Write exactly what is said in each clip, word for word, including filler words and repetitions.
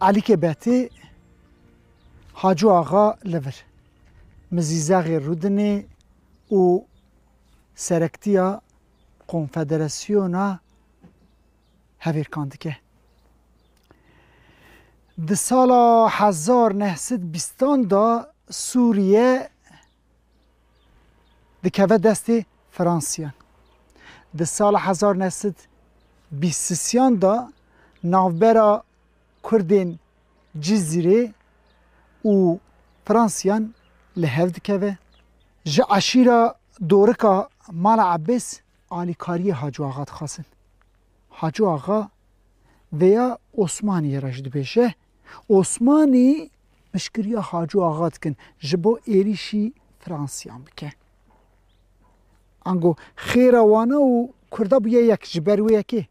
Elîkê Betê, Hacû Axa li vir, Mizîzexê Rûdinê û serektiya Konfederasyona Hevêrkan dike. Di sala hezar neh sed bîstan de Sûriye dikeve destê Fransiyan. Di sala hezar neh sed bîst sisiyan de navbera Kurdên Cizîrê û Fransiyan li hev dikeve. Ji eşîra Dorika Mala Ebbês alîkariyê Hacû Axa dixwazin. Hacû Axa vêya Osmaniyê re jî dibêje. Osmanî piştgiriya Hacû Axa dikin ji bo êrîşî Fransiyan bike. Ango xêra wana û Kurda bûye yek, ji ber wê yekê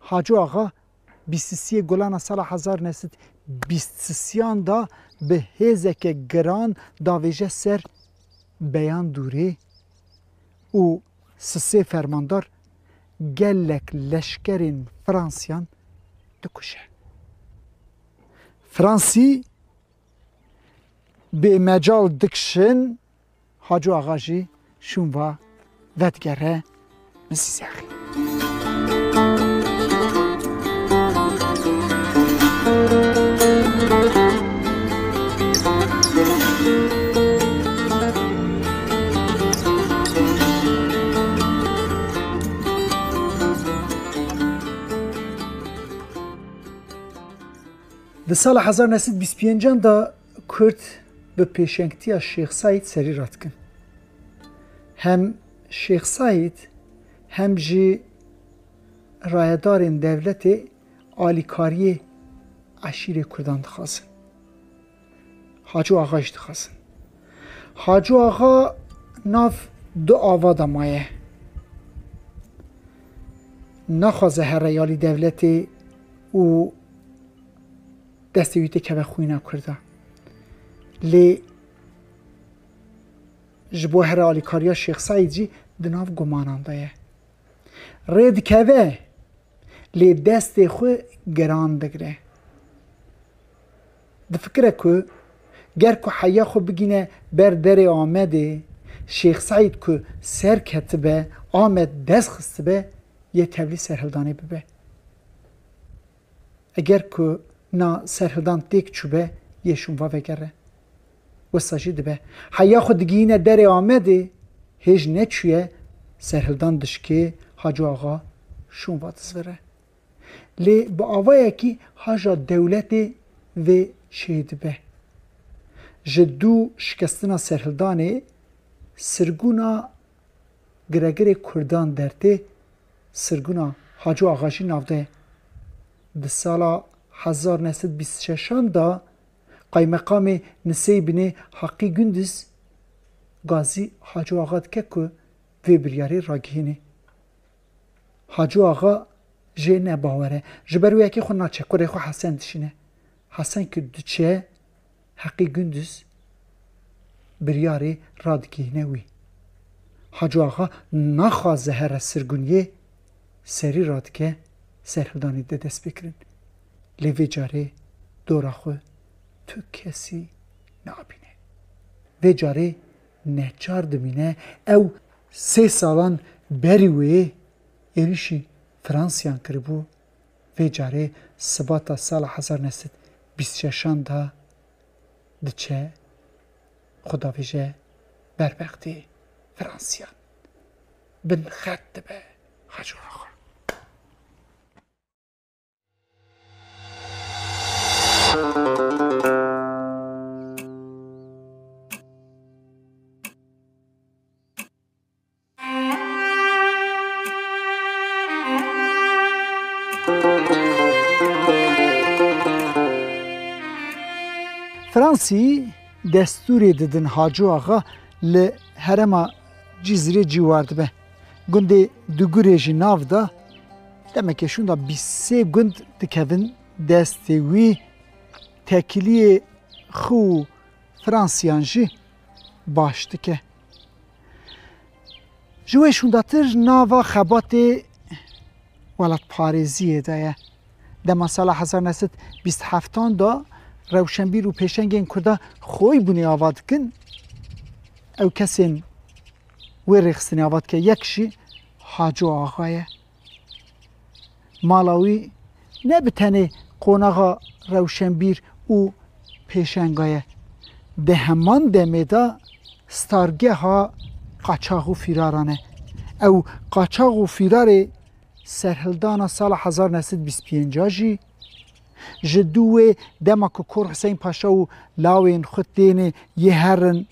Hacû Axa bîst û sê Gulana sala hezar neh sed bîst sisiyan de bi hêzeke giran davêje ser Beyandûrê û sisê fermandar gelek leşkerên Fransiyan dikuje. Fransî bê mecal dikişin, Hacû Axa jî şûn va vedigere Mizîzexê. Di sala hezar neh sed bîst pêncan de Kurd bi pêşengtiya Şêx Seîd serî radikin. Hem Şêx Seîd hem jî rayedarên dewletê alîkariyê eşîrê Kurdan dixwazin. Hacû Axa jî dixwazin. Hacû Axa nav du ava de maye. Naxwaze here alî dewletê û destê wî têkeve xwîna Kurda. Lê ji bo here alîkariya Şêx Seîd jî di nav gumanan de ye. Rê dikeve, lê destê xwe giran digre. Difikire ku ger ku heya xwe bigîne ber derê Amedê, Şêx Seîd ku ser ketibe, Amed dest xistibe, yê tevlî serhildanê bibe. Eger ku na serhildan têk çûbe, yê şûnva vegere. Wisa jî dibe. Heya xwe digihîne derê Amedê, hêj neçûye, serhildan dişkê, Hacû Axa şûnva dizvire. Lê bi avayekî haja dewletê vê çêdibe. Ji dû şikestina serhildanê, sirgûna giregirê Kurdan dertê, sirgûna Hacû Axa jî navde ye. Di sala hezar neh sed bîst şeşan de qaymeqamê Niseybinê Heqî Gundiz gazî Hacû Axa dike ku vê biryarê ragihînê. Hacû Axa jê ne bawer e. Ji ber wê yekê xwe naçe, kurê xwe Hesen dişîne. Hesen ku diçe, Heqî Gundiz biryarê radigihîne wî. Hacû Axa naxwaze here sirgûniyê, serî radike serhildanê de dest pê kirin. Lê vê carê dora xwe tu kesî nabîne. Vê carê neçar dimîne, ew sê salan berî wê êrîşî Fransiyan kiribû. Vê carê sibata sala hezar neh sed bîst şeşan de diçe, xwe davêje ber bextê Fransiyan. Bin xet dibe Hacû Axa. Fransî destûrê didin Hacû Axa li herêma Cizîrê cîwar dibe. Gundê Dugurê jî nav da. Demekê şûnda bîst sê gund dikevin destê wî, tekiliyê xwe û Fransiyan jî baş dike. Ji wê şûndatir nava xebatê welatparêziyê de ye. Dema sala hezar neh sed bîst heftan de rewşenbîr û pêşengên Kurda Xoybûnê ava dikin, ew kesên wê rêxistinê ava dike, yek jî Haco Axa ye. Mala wî ne bi tenê qonaxa rewşenbîr û pêşenga ye. Di heman demê de stargeha qaçax û fîraran e. Ew qaçax û fîrarê serhildana sala hezar neh sed bîst pênc jî, ji dû wê dema ku Kor Hiseyn Paşa û lawên xwe tênê yê herin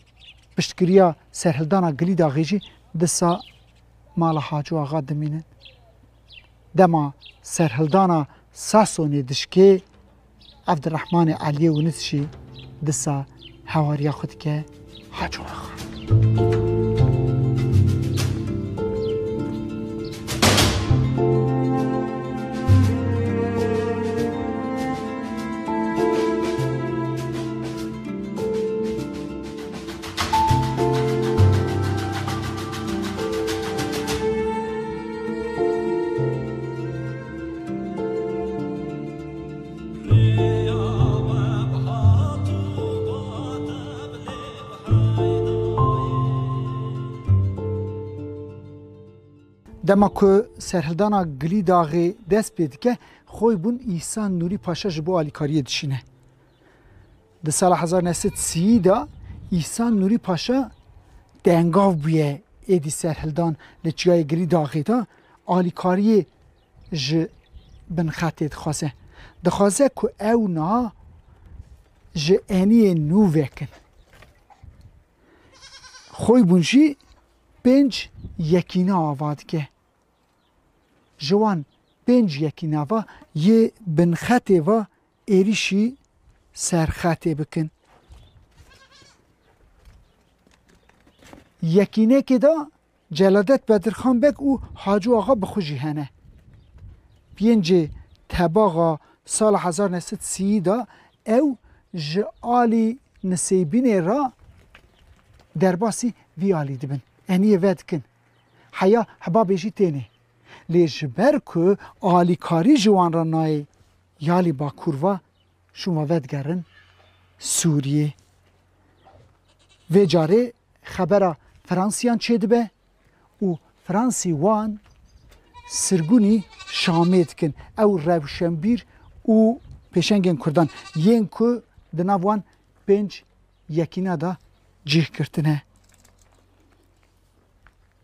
piştgiriya serhildana Gilîdaxê jî disa mala Haco Axa dimînin. Dema serhildana Sasonê dişkê, Evdirehmanê Eliyê Winit jî disa hewariya xwe dike Haco Axa. Dema ku serhildana Gilîdaxê dest pê dike, Xoybûn Îhsan Nûrî Paşa ji bo alîkariyê dişîne. Di sala hezar neh sed sî de Îhsan Nûrî Paşa tengav bûye êdî serhildan li çiyayê Gilîdaxê de alîkariyê ji Binxetê dixwaze. Dixwaze ku ew niha ji eniyê nû vekin. Xoybûn jî pênc yekîna ava dike. Ji wan pênc yekîna ve yê Binxetê ve êrîşî Serxetê bikin. Yekînekê de Celadet Bedirxan Beg û Haco Axa bi xwe jî hene. Pêncê Tebaxa sala hezar neh sed sî de ew ji alî Niseybînê re derbasî vî alî dibin. Eniyê vedikin. Heya hebabê jî tênê. Lê ji ber ku alîkarî ji wan re nayê, yalî Bakur ve şûn ve vedigerin Sûriyê. Vê carê xebera Fransiyan çêdibe û Fransî wan sirgûnî Şamê dikin. Ew rewşenbîr û pêşengên Kurdan yên ku di nav wan pênc yekîna de cih girtine.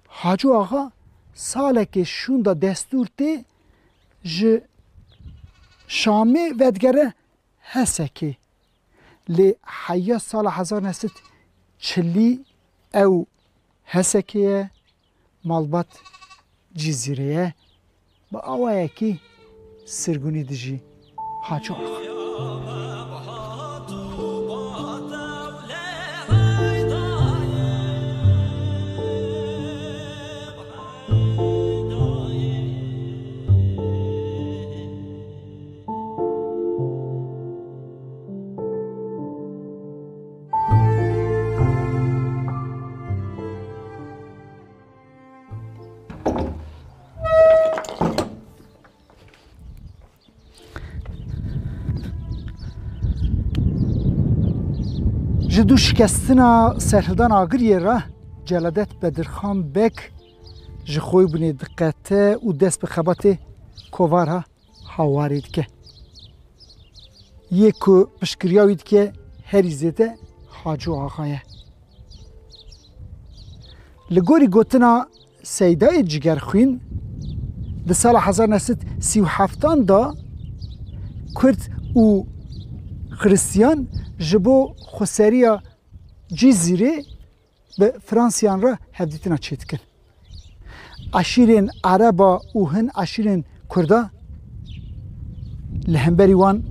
Haco Axa salekê şûnda destûr tê ji Şamê vedigere Hesekê. Lê heya sala hezar neh sed çilî ew Hesekê ye, malbat Cizîrê ye. Bi awayekî sirgûnî dijî Haco Axa. Ji dû şikestina serhildan Agiriyê re Celadet Bedirxan Beg ji Xoybûnê diqete û dest bi xebatê kovara Hawarê dike. Yê ku piştgiriya wî dike herî zêde Haco Axa ye. Li gorî gotina Seydayê Cigerxwîn, di sala hezar neh sed sî û heftan de Kurd û Xiristiyan ji bo xweseriya Cizîrê bi Fransiyan re hevdîtina çêdikin. Eşîrên Ereba û hin eşîrên Kurda li hemberî wan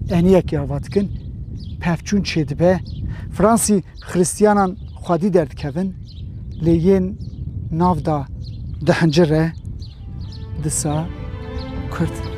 eniyekê ava dikin, pevçûn çêdibe. Fransî Xiristiyanan xwedî derdikevin, lê yên nav de dihincire. Disa Kurd.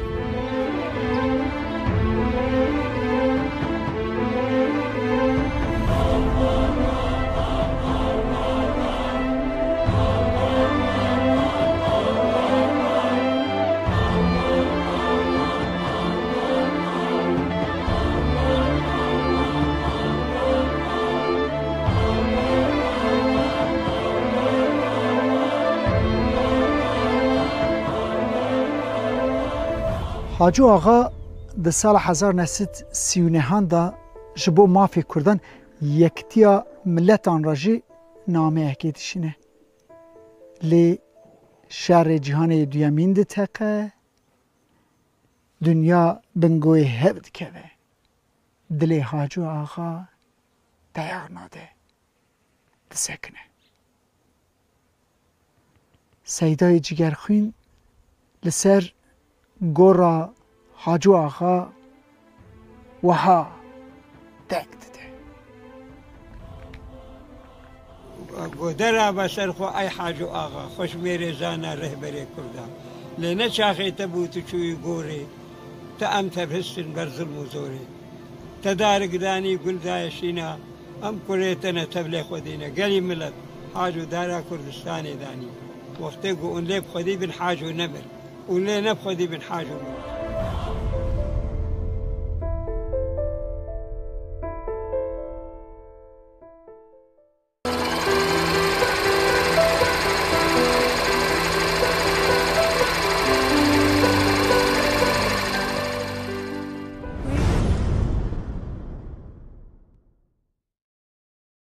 Hacû Axa di sala hezar neh sed sî û nehan de ji bo mafê Kurdan, yekitiya miletan re jî nameyekê dişîne. Lê şerê cîhanê duyemîn diteqe, dinya bingoyê hev dikeve. Dilê Hacû Axa teyar nade, disekine. Seydayê Cigerxwîn li ser gora Hacû Axa wiha deng dide. Godera be ser xwe ey Hacû Axa, xweş mêrê zana rehberê Kurda. Lê ne çaxê te bû tu çûyî gorê, te em tevhistin ber zilm û zorê. Te darik danî gul daye şîna, em kurê te ne tevlê xwedî ne. Gelî milet, Hacû dara Kurdistanê danî. Wextê ku hûn lê bi xwedî bin Hacû nebir. Hûn lê ne bi xwedî bin Hacû bin.